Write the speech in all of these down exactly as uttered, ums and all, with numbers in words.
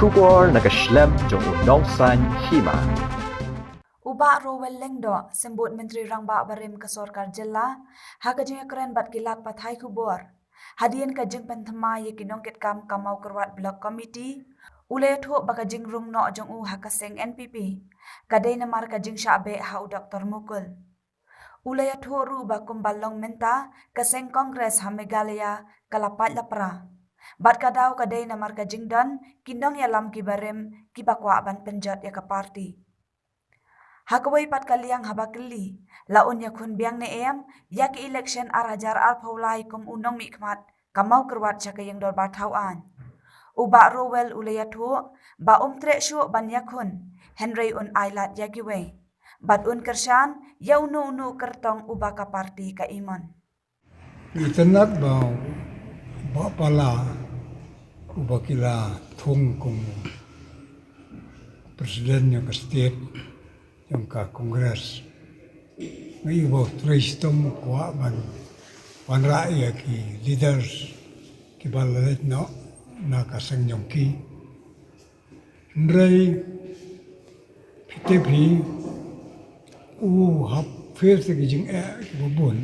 Khubor na ka shlem jong u nongsan hima. U Bah Rowell Lyngdoh, Symbud Myntri Rangbah barim ka Sorkar Jylla, ha ka jingïakren bad ki lad pathai khubor hadien ka jingpynthymmai ïa ki nongkitkam ka Mawkyrwat Block Committee, u la ïathuh ba ka jingrung noh jong u ha ka seng N P P ka dei namar ka jingshah beh ha u Doktor Mukul. U la ïathuh ruh ba kumba long mynta ka seng Congress ha Meghalaya ka la pait la pra. Bad ka daw ka dei namar ka jingdon ki nongïalam ki barim kiba kwah ban pynjot ïa ka party. Ha kawei pat ka liang haba kylli la un ïakhun biang ne em ïa ka election ar hajar arphew lai kum u nongmihkhmat ka Mawkyrwat sha ka ïing dorbar thaw aiñ, u Bah Rowell u la ïathuh ba um treh shuh ban ïakhun, hynrei un ailad ïa kiwei. Bad un kyrshan ïa uno uno u kyrtong uba ka party ka imon. Itynnad ba u Bah Pala uba ki la thung kum president jong ka state jong ka Congress. Nga ïohi ba u trei shitom u kwah ban wanrah ïa ki leaders kiba la leit noh na ka seng jong ki. Hynrei phi tip hi u hap face ïa ki jingeh kiba bun.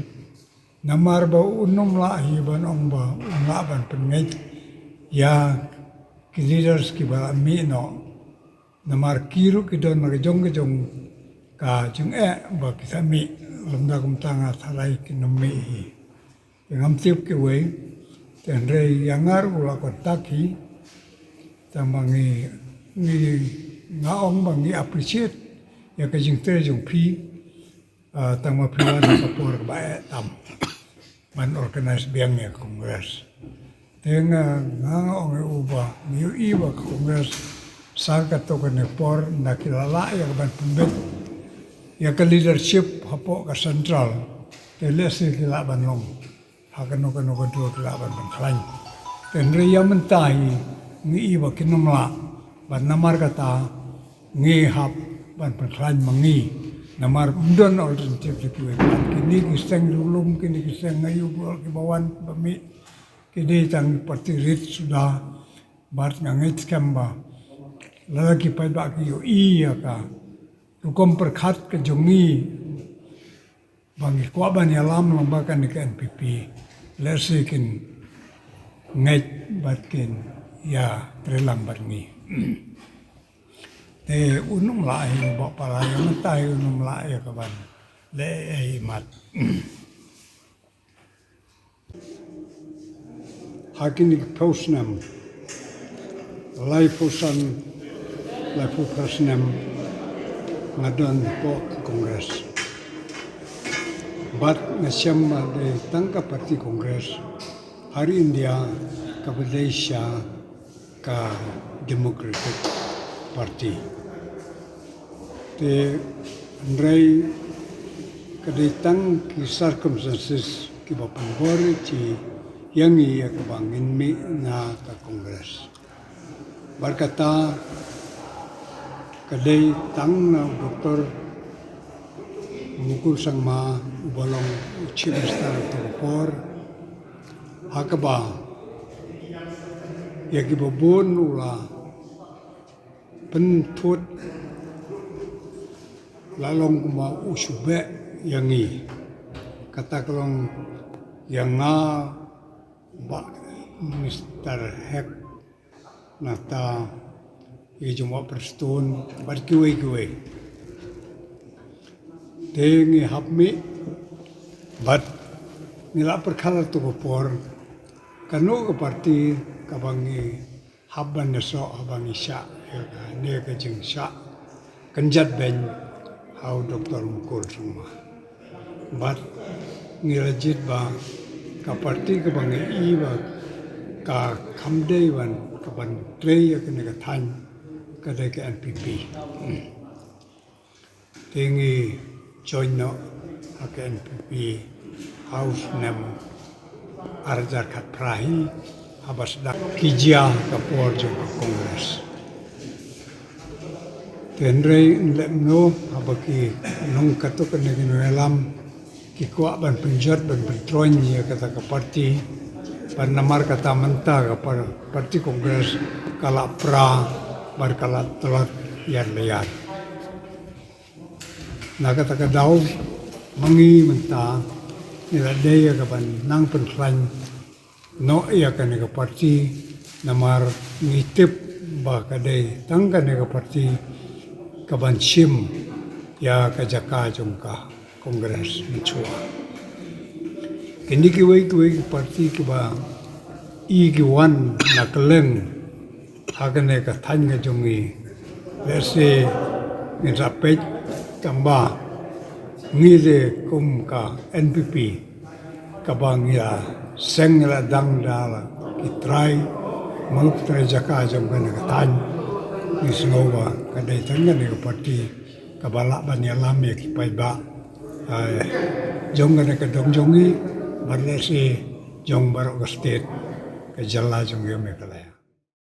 Namar ba un ym lah hi ban ong ba un lah ban pynngeit ïa ki leaders kiba la mih noh. Namar ki ruh ki don la ka jong ka jong ka jingeh ba ki sa mih, lymda kumta nga tharai kin ym mih hi. Te ngam tip kiwei, te hynrei ïa nga ruh u la contact hi. Tang ba ngi, ngi, nga ong ba ngi appreciate ïa ka jingtrei jong phi. Ah, tang ba phi wan ha ka por kaba eh tam ban organize biang ïa ka Congress. Te nga, nga, nga ong ïa u ba ngi ïohi ba ka Congress sa katto katne por ynda ki la lah ïa ka ban pynbeit ïa ka leadership hapoh ka central, te lehse ki lah ban long ha kano kano ka dur ki lah ban pynkhlaiñ. Te hynrei ïa mynta hi ngi i ba kin ym lah, bad namar kata ngi hap ban pynkhlaiñ ma ngi. Namar ym don alternative sha kiwei pat. Kine ki seng lulum, kine ki seng aïu ba kiba wan ba mih, ki dei tang party rit suda. Bad nga ngeit skhem ba lada ki paidbah ki ïohi ïa ka rukom pyrkhat ka jong ngi, ba ngi kwah ban ïalam lang bad kane ka N P P, lehse kin ngeit bad kin ïatreilang bad ngi. Te un ym lah hi u Bah Pala, ïa mynta hi un ym lah ïa ka ban leh ei ei mat. Ha kine ki phew snem, laiphew san, laiphew phra snem nga don hapoh ka Congress. Bad nga shem ba dei tang ka party Congress ha ri India kaba dei sha ka Democratic Party. Te hynrei ka dei tang ki circumstances kiba pynbor ïa ngi ïa kaba ngin mih na ka Congress. Bad kata ka dei tang na u Doktor Mukul Sangma uba long u Chief Minister ha kato ka por, ha kaba ïa kiba bun u la pynthut, la long kumba u shu beh ïa ngi. Kata ka long ïa nga, Bah Mister Hek, nangta ïa i jong Bah Prestone bad kiwei kiwei. Te ngi hap mih bad ngi la pyrkhat ha kato ka por kano ka party kaba ngi hap ban ïasoh haba ngi shah ïa kane ka jingshah kynjat beiñ ha u Doktor Mukul Sangma. Bad ngi la jied ba ka party kaba ngi i ba ka kham dei ban, ka ban trei ïa kane ka thaiñ ka dei ka N P P. Te ngi join noh ha ka N P P ha u snem ar hajar khatphra hi, haba sdang ki jia ha ka por jong ka Congress. Te hynrei yn leh kumno, haba ki nong katto katne ki nongïalam ki kwah ban pynjot ban pyntroiñ ïa kata ka party, bad namar kata mynta ka par-, party Congress ka la pra bad ka la tlot ïar la ïar. Na kata ka daw, ma ngi mynta ngi la dei ïa ka ban nang pynkhlaiñ noh ïa kane ka parti, namar ngi tip ba ka dei tang kane ka parti ka ban shim ïa ka jaka jong ka Congress mynshuwa. Kine kiwei kiwei ki parti kiba i ki wan na kylleng ha kane ka thaiñ ka jong ngi. Lehse ngin sa peit tang ba ngi de kum ka N P P kaba ngi la seng la dang da la ki trai, ma ki trai jaka jong kane ka thaiñ. Ngi sngew ba ka dei tang kane ka parti kaba lah ban ïalam ïa ki paidbah, eh, jong kane ka dong jong ngi, bad lehse jong baroh ka state, ka jylla jong ngi Meghalaya.